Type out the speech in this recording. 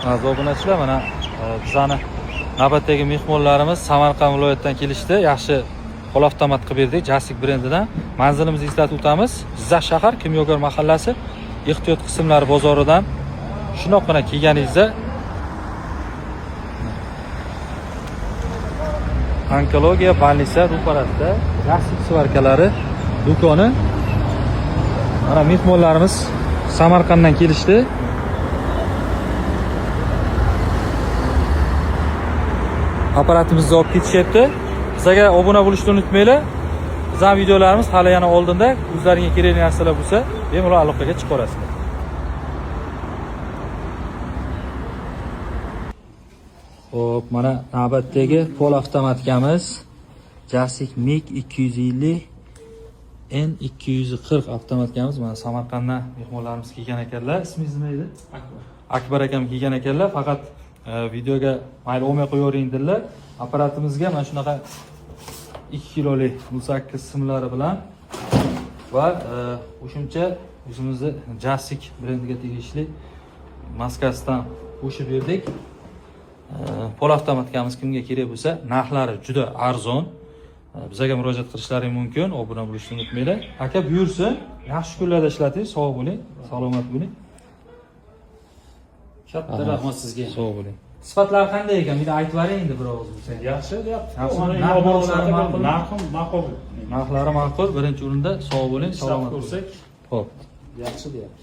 Aziz obunachilar, mana bizani navbatdagi mehmonlarimiz Samarqand viloyatidan kelishdi. Yaxshi qo'l avtomat qilib berdik Jasik brendidan. Manzilimizni eslatib o'tamiz. Jizzax shahar, Kimyogar mahallasi, ehtiyot qismlari bozoridan shundoqqina kelganingizda onkologiya больница ro'parasida Jasik svarkalari do'koni. Mana mehmonlarimiz Samarqanddan kelishdi. Apparatimizni olib ketishyapti. Bizga obuna bo'lishni unutmanglar. Bizning videolarimiz hali yana oldinda. O'zlaringga kerakli narsalar bo'lsa, bemalol aloqaga chiqa olasizlar. Xo'p, mana navbatdagi pol avtomatkamiz Jasik MiG 250 N240 avtomatkamiz. Mana Samarqanddan mehmonlarimiz kelgan ekanlar. Ismingiz nima edi? Akbar. Akbar akam kelgan ekanlar. Faqat videoga mayli olmay qo'yavering dedilar. Apparatimizga mana shunaqa 2 kilolik 18 simlari bilan va qo'shimcha o'zimizni Jasik brendiga tegishli maskasidan qo'shib berdik. Pol avtomatkamiz kimga kerak bo'lsa, narxlari juda arzon. Bizga murojaat qilishlari mumkin. Obuna bo'lishni unutmanglar. Aka buyursin, yaxshi kunlarda ishlating, sog' bo'ling, salomat bo'ling. Katta rahmat sizga. Sog' bo'ling. Sifatlari qanday ekan? Meni aytib bering endi bir og'iz bo'lsa. Yaxshi deyapti. Yaxshi. Mana Narx endi obor narxlari ma'qul. Narxi ma'qul. Narxlari ma'qul, birinchi o'rinda sog' bo'ling, Ishlab salomat bo'ling. ko'rsak Xo'p. yaxshi deyapti.